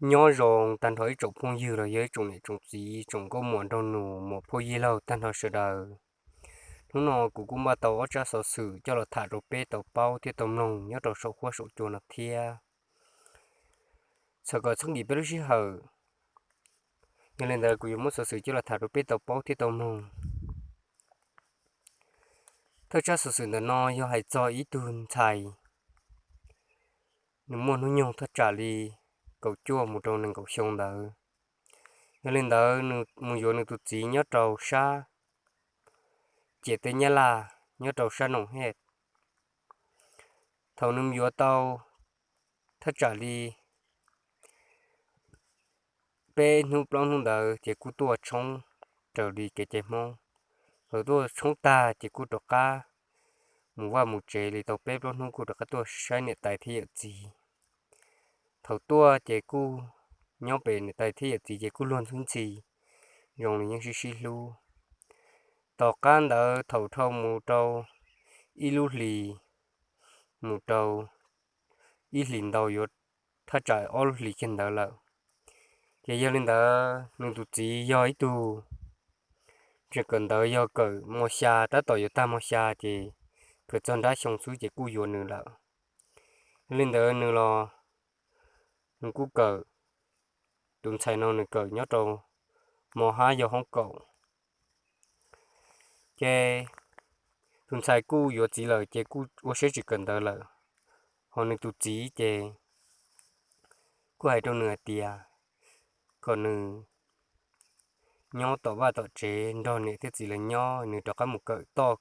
Nyob zoo tag nrho ib tsoom phooj ywg los yog ib tsoom niam tsoom txiv, tsoom nkauj muam nraug nus, muam phauj yij laug tag nrho sawv daws. Hnub no kuv kuj npaj tau ob tsab xov xwm coj los tham rau peb tau paub thiab tau mloog nyob rau saum huab saum cua no thiab. Txhawm kom txhob nkim peb lub sij hawm, yog li ntawd kuv yuav muab xov xwm coj los tham rau peb tau paub thiab tau mloog. Thawj tsab xov xwm ntawm no yog hais txog ib tug ntxhais, nws muaj hnub nyoog thaj tsam li kaum cuaj mus rau nees nkaum xyoo ntawd. Yog li ntawd nws mus yuav nws tus txiv nyob rau sab ciam teb Nyab Laj, nyob rau sab Noom Hej. Thaum nws mus yuav tau thaj tsam li peb hnub plaub hnub ntawd ces kuj tuaj tshoob raws li kev cai Hmoob. Thaum tuaj tshoob tag ces kuj rov qab mus vaj mus tsev li tau peb plaub hnub kuj rov qab tuaj saib niam tais thiab yawm txiv. Thaum tuaj ces kuj nyob pem niam tais thiab yawm txiv ces kuj luag ntxhi ntxhi, zoo li yeej sib sib hlub. Tom qab ntawd thaum dhau mus rau ib lub hlis, mus rau ib hlis ntau yuav thaj tsam ob lub hlis kiag ntawd lawm. Ces yog li ntawd nws tus txiv yog ib tug tseem kawm ntawv, yog kawm mos xya, tab tom yuav tag mos xya ces kawm txog nrab xyoo xwb ces kuj yuav nws lawm. Yog li ntawd nws los, nws kuj kawm, tus ntxhais no nws kawm nyob rau mos hab yog hoob kaum. Ces tus ntxhais kuj yuav txiv lawm ces kuj ua siab tsis kawm ntawv lawm. Ho nws tus txiv ces kuj hais rau nws hais tias kom nws nyob tom vaj tom tsev nrog niam thiab txiv lawv nyob, nws rov qab mus kawm toj,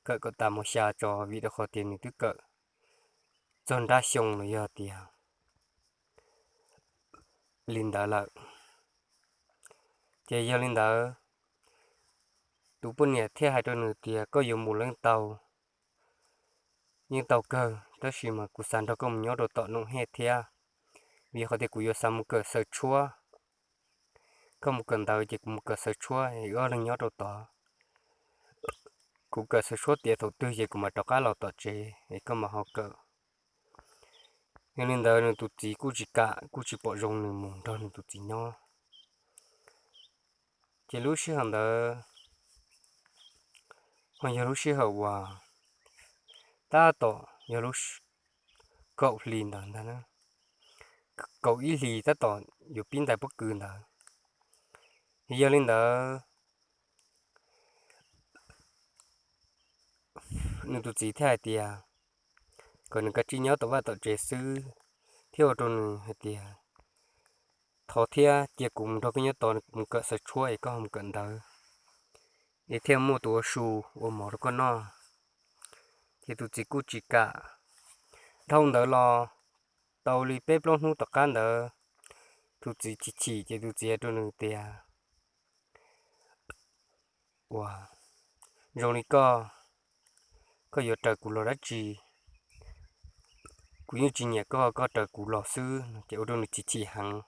kawm kom tas mos xya tso, vim rau qhov tias nws twb kawm txog nrab xyoo los yog tias li ntawd lawm. Ces yog li ntawd, tus poj niam thiaj hais rau nws tias koj yuav mus yeej tau, yeej tau kawg, tab sis mas kuv xav nrog koj mus nyob rau tom Noom Hej thiab, vim qhov tias kuv yuav xav mus kawm xaws tshuab. Koj mus kawm ntawv ces kuv mus kawm xaws tshuab, wb ob leeg nyob rau tod. Kuv kawm xaws tshuab tiav thaum twg ces kuv mam rov qab los tom tsev es koj mam ho kawm. Yog li ntawd nws tus txiv kuj tsis kam, kuj tsis pom zoo nws mus nrog nws tus txiv nyob. Ces lub sij hawm ntawd ho yog lub sij hawm uas tab tom yog lub kaum hlis ntawd ntag, kaum ib hlis tab tom yuav pib ntais pob kws ntawd. Yog li ntawd, nws tus txiv thiaj hais tias kom nws kav tsij nyob tom vaj tom tsev xwb, thiab ua rau nws hais tias thov thiab cia kuv mus nrog koj nyob tod, kuv mus kawm xaws tshuab es koj ho mus kawm ntawv, es thiaj muaj tus ua su ua mov rau koj noj. Ces tus txiv kuj tsis kam. Dhau ntawd los tau li peb plaub hnub tom qab ntawd, tus txiv chim chim ces tus txiv hais rau nws tias, ua zoo li koj, koj yuav raws kuv los dab tsi? Kuv yeej tsis nyiam koj, koj raws kuv los xwb. Ces ua rau nws chim chim heev,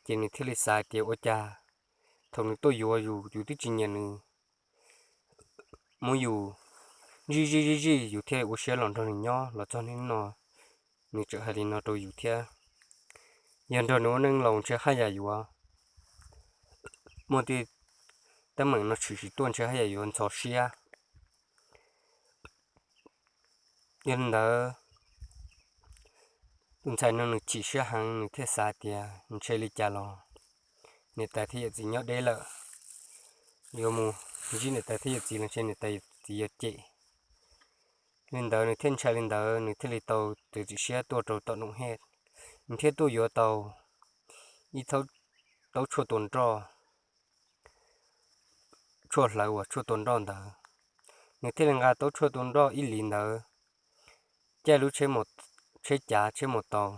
ces nws thiaj li xav tias ua cas thaum nws tuaj yuav yus, yus twb tsis nyiam nws, muab yus zij zij zij zij yus thiaj li ua siab los nrog nws nyob los txog niaj hnub no, nws tseem hais li no rau yus thiab. Yog nrog nws ua neej laus ntshe haj yam yuav muaj tej teeb meem no tshwm sim tuaj, ntshe haj yam yuav ntxhov siab. Yog li ntawd, tus ntxhais no nws chim siab heev, nws thiaj xav tias ntshe li cas los niam tais thiab yawm txiv nyob deb lawm, yuav mus ntsib niam tais thiab yawm txiv los ntshe niam tais yawm txiv yuav cem. Li ntawd nws thiaj ntshai li ntawd, nws thiaj li tau txiav txim siab tuaj rau tom Noom Hej, nws thiaj tuaj yuav tau ib taub tshuaj tua nroj, tshuaj hlawv uas tshuaj tua nroj ntawd. Nws thiaj li nqa taub tshuaj tua nroj ib hlis ntawd, caij lub tsheb cav tsheb maus taus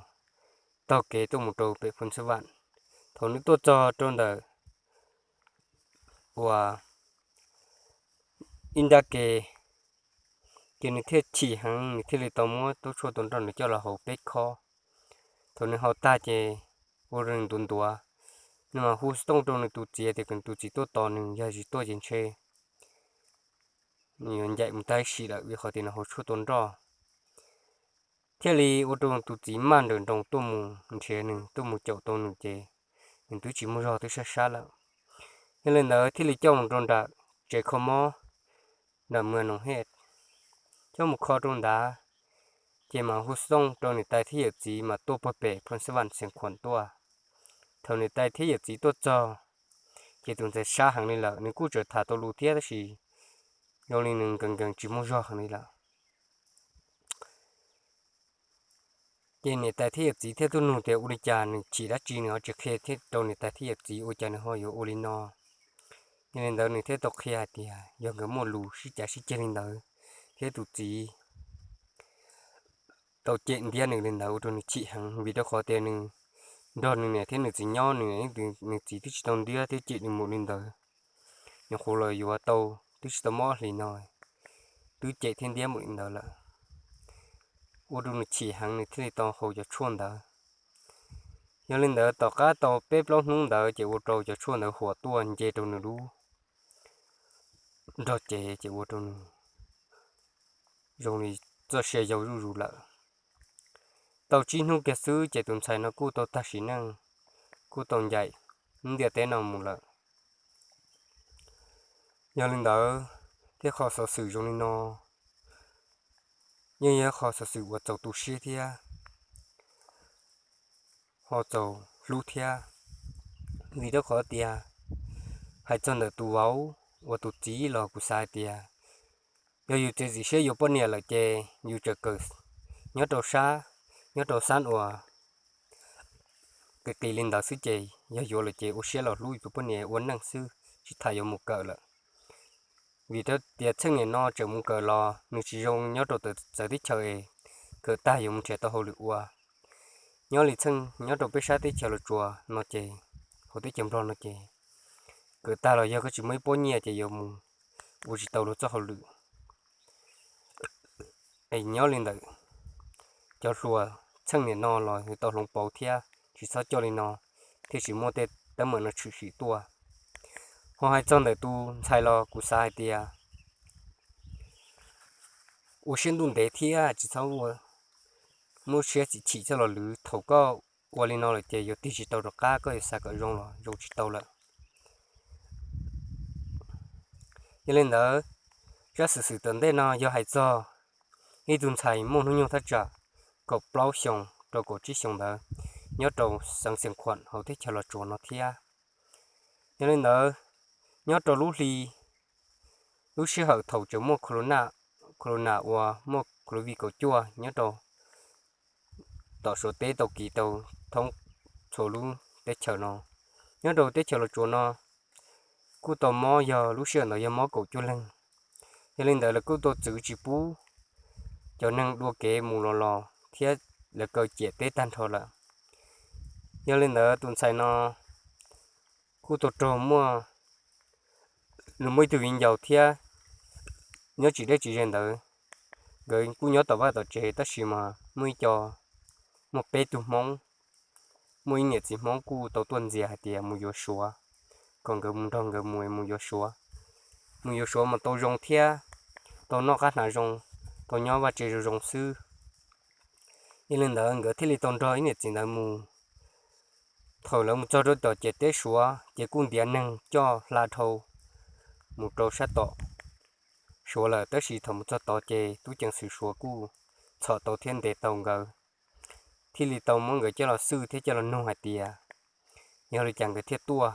taug kev tuaj mus rau pem Phoos Xab Vam. Thaum nws tuaj txog rau ntawm uas ib nrab ke, ces nws thiaj chim heev, nws thiaj li tau muab taub tshuaj tua nroj nws coj los haus peb khob. Thaum nws haus tag ces ua rau nws ntuav ntuav, nws mam hu xov tooj rau nws tus txiv tias kom nws tus txiv tuaj tos nws, yog tsis tuaj ces ntshe nws yuav ncaim mus tag ib sim lawm vim qhov tias nws haus tshuaj tua nroj. thiaj li ua rau tus txiv maj nrawm nroos tuaj mus nrhiav nws, tuaj mus caum tau nws ces nws twb tsis muaj zog, twb sab sab lawm. Yog li ntawd thiaj li coj mus rau nram tsev kho mob nram Mws Noos Hej, coj mus kho rau ntawd, ces mas hu xov tooj rau niam tais thiab yawm txiv mas tuaj pag pem Phoos Xeeb Vas Xeev Khuam tuaj. Thaum niam tais thiab yawm txiv tuaj txog, ces tus ntxhais sab heev li lawm, nws kuj tseem tham tau lus thiab tab sis zoo li nws nkees nkees tsis muaj zog heev li lawm. Ces niam tais thiab yawm txiv thiaj tuaj nug tias ua li cas nws chim dab tsi nws ho tsis qhia thiab rau niam tais thiab yawm txiv, ua cas nws ho yuav ua li no. Yog li ntawd nws thiaj tau qhia hais tias yog nkawd muaj lus sib cav sib ceg li ntawd, thiab tus txiv tau cem ntiab nws li ntawd ua rau nws chim heev, vim rau qhov tias nws nrog nws niam thiab nws txiv nyob, nws niam nws txiv twb tsis tau ntiab thiab cem nws mus li ntawd. Nyuam qhuav los yuav tau twb tsis tau muaj ob hlis no, twb cem thiab ntiab mus li ntawd lawm, ua rau nws chim heev, nws thiaj li tau haus cov tshuaj ntawd. Yog li ntawd tom qab tau peb plaub hnub ntawd ces ua rau cov tshuaj ntawd huam tuaj nce rau nws lub nrog cev ces ua rau nws zoo li txoj sia yau zuj zus lawm. Tau tsib hnub kiag xwb ces tus ntxhais no kuj tau tag sim neej, kuj tau ncaim ntiaj teb no mus lawm. Yog li ntawd, thiab qhov xov xwm zoo li no yeej yog qhov xov xwm uas txaus tu siab thiab ho txaus hlub thiab, vim rau qhov tias hais txog ntawm tus vauv uas tus txiv los kuv xav hais tias yog yus txiav txim siab yuav poj niam lawm ces yus txawm kawm nyob rau sab, nyob rau xab uas qis qis li ntawd xwb ces yog yuav lawm ces ua siab los hlub yus tus poj niam ua neej xwb, tsis tas yuav mus kawm lawm. Vim tias txheej niam no tseem mus kawm los nws tsis zoo nyob rau txawv teb chaws, kawm tag yuav mus nrhiav tau hauj lwm ua. Nyob li txheej nyob rau peb sab teb chaws Los Tsuas no ces, hauv teb chaws Nplog no ces, kawm tag los yog koj tsis muaj ib pob nyiaj ces yuav mus ua tsis tau luag txoj hauj lwm. Nyob li ntawd, cov hluas txheej niam no los yuav tau hloov pauv thiab tsis txhob coj li no, thiaj tsis muaj tej teeb meem no tshwm sim tuaj. Ho hais txog ntawm tus ntxhais los kuv xav hais tias ua siab ntuj ntev thiab tsis txhob muab siab txim chim coj los lwv. Thaum koj ua li no lawm ces yuav tig tsis tau rov qab, koj yuav xav kom zoo los zoo tsis tau lawm. Yog li ntawd, zaj xwm xwm tom ntej no yog hais txog ib tug ntxhais muaj hnub nyoog thaj tsam kaum plaub xyoos rau kaum tsib xyoos ntawd, nyob rau xeev Xiav Khuam hauv teb chaws Los Tsuas no thiab. Yog li ntawd, nyob rau lub hli, lub sij hawm thaum tseem muaj corona, corona uas muaj covid kaum cuaj nyob rau tom Suav teb tau kis tau thoob txhua lub teb chaws no, nyob rau teb chaws Los Tsuas no kuj tau mob, yog lub sij hawm ntawd yog mob kaum cuaj leeg. Yog li ntawd lawv kuj tau txwv tsis pub cov neeg dua kev mus los los thiab lawv kaw ciam teb tag nrho lawm. Yog li ntawd tus ntxhais no kuj tau raug muaj, nws muaj ib tug viv ncaus thiab nyob tsis deb tsis ze ntawd, nkawd kuj nyob tom vaj tom tsev tab sis mas muaj ib co, muaj peb tug Hmoob, muaj ib niam txiv Hmoob kuj tau tuaj ntxias hais tias mus yuav Suav, kom nkawd mus nrog nkawd mus mus yuav Suav. Mus yuav Suav mas tau zoo thiab, tau noj qab hnav zoo, tau nyob vaj tse zoo zoo xwb. Yog li ntawd nkawd thiaj li tau nrog ib niam txiv ntawd mus. Thaum lawv mus txog rau tom ciam teb Suav ces kuj ntiav neeg coj hla dhau mus rau sab tom Suav lawm, tab sis thaum mus txog tod ces tub ceev xwm Suav kuj txhom tau thiab ntes tau nkawd, thiaj li tau muab nkawd coj los xwj thiab coj los nug hais tias yog li cas nkawd thiaj tuaj.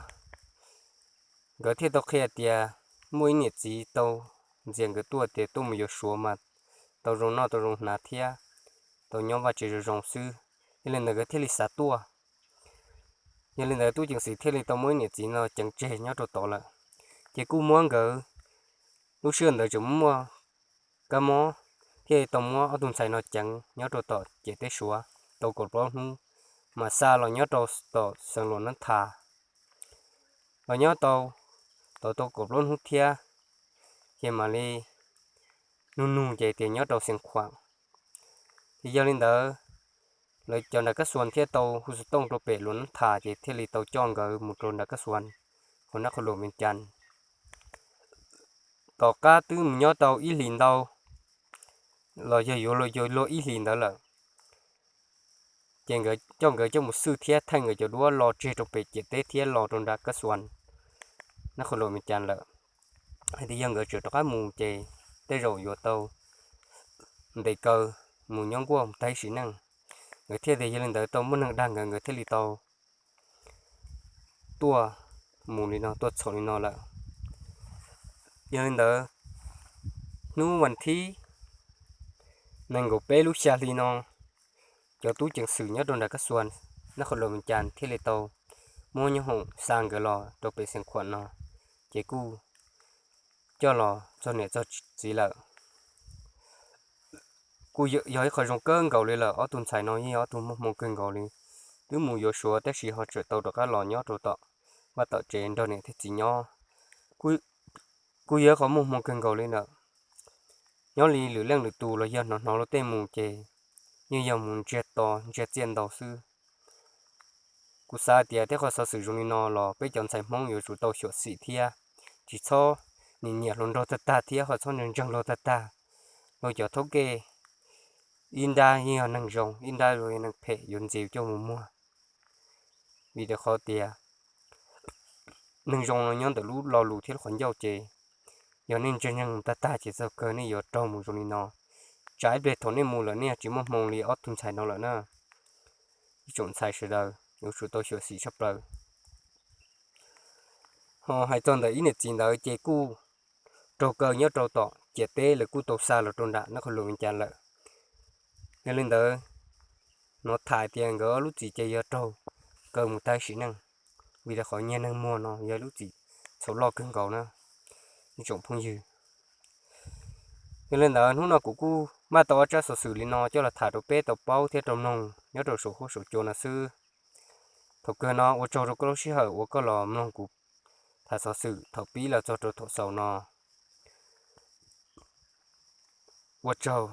Nkawd thiaj tau qhia tias muaj ib niam txiv tau ntxias nkawd tuaj tias tuaj mus yuav Suav mas tau zoo noj tau zoo hnav thiab tau nyob vaj tse zoo zoo xwb, yog li ntawd nkawd thiaj li xav tuaj. Yog li ntawd tub ceev xwm thiaj li tau muab ib niam txiv no ceev tseg nyob rau tod lawm. Ces kuj muab nkawd, lub sij hawm ntawd tseem muaj kab mob, thiaj li tau muab ob tug ntxhais no ceev nyob rau tom ciam teb Suav tau kaum plaub hnub, mas xa los nyob rau tom xeev Luam Nab Thas, los nyob tau tod tau kaum plaub hnub thiab, ces mam li nug nug ces tias nyob rau Xeev Khuam. Ces yog li ntawd, lawv cov nram kab xuas thiaj tau hu xov tooj rau pem Luam Nab Thas ces thiaj li tau coj nkawd mus rau nram kab xuas hauv nab qhua luam Vees Cas. Tom qab twb mus nyob tau ib hlis ntau los yog yuav luag ib hlis ntawd lawm, Ces nkawd coj, nkawd coj mus xwj thiab theej nkawd cov duab los tseg rau pem ciam teb thiab los rau nram Kab Xuas, Nab Qhua Luam Vias Cas lawm. Hais tias yog nkawd tseem rov qab mus ces tej zaum yuav tau ntes kaw mus nyob nkuaj mus tag sim neej. Nkawd thiaj tias yog li ntawd tau muaj neeg dag nkawd, nkawd thiaj li tau tuaj mus li no, tuaj txhom li no lawm. Yog li ntawd, hnub vas thib nees nkaum peb lub xya hli no, cov tub ceev xwm nyob rau nram Kab Xuas, Nab Qhua Luam Vias Cas thiaj li tau muab Nyob Hoom xa nkawd los rau pem Xeev Khuam no, ces kuj coj los txog niam txog txiv lawm. Kuj yog ib qho zoo kawg nkaus li lawm, ob tug ntxhais no yeej yog ob tug muaj hmoo kawg nkaus li, twb mus yuav Suav tab sis ho tseem tau rov qab los nyob rau tom vaj tom tsev nrog niam thiab txiv nyob. Kuj yog ib qho muaj hmoo kawg nkaus li lawm. Nyob li lwm leej lwm tus los yog hnov hnov luag tej mus ces yeej yog mus ntsiag to ntsiag txiaj ntau xwb. Kuv xav tias tej qhov xov xwm zoo li no los peb cov ntxhais Hmoob yuav tsum tau xyuam xim thiab, tsis txhob nyiam nyiam hluas nraug tag tag thiab ho txhob ntseeg ntseeg luag tag tag. Luag cov thaub kej ib nrab yeej yog neeg zoo, ib nrab yog neeg phem yuav ntxias coj mus muag. Vim rau qhov tias neeg zoo no nyob ntawm lub lo lus thiab lub qhov ncauj ces yog nej ntseeg ntseeg tag tag ces txog kawg nej yuav raug mus zoo li no. Tsam ib pliag thaum nej mus lawm nej tsis muaj hmoo li ob tug ntxhais no lawm na. Ib tsoom ntxhais sawv daws yuav tsum tau xyuam xim tshaj plaws. Ho hais txog ntawm ib niam txiv ntawd ces kuj raug kaw nyob rau tom ciam teb, lawv kuj tau xa los rau nram Nab Qhua Luam Vias Cas lawm. Yog li ntawd, hnov tham tias nkawd lub txim ces yog raug kaw mus tag sim neej, vim rau qhov nyiag neeg muag no yog lub txim txhaum loj kawg nkaus na ib tsoom phooj ywg. Yog li ntawd hnub no kuv kuj maj tau ob tsab xov xwm li no coj los tham rau peb tau paub thiab rau mloog nyob rau saum huab saum cua no xwb. Thaum kawg no ua tsaug rau koj lub sij hawm uas koj los mloog kuv tham xov xwm thaum pib los txog rau thaum xaus no. Ua tsaug.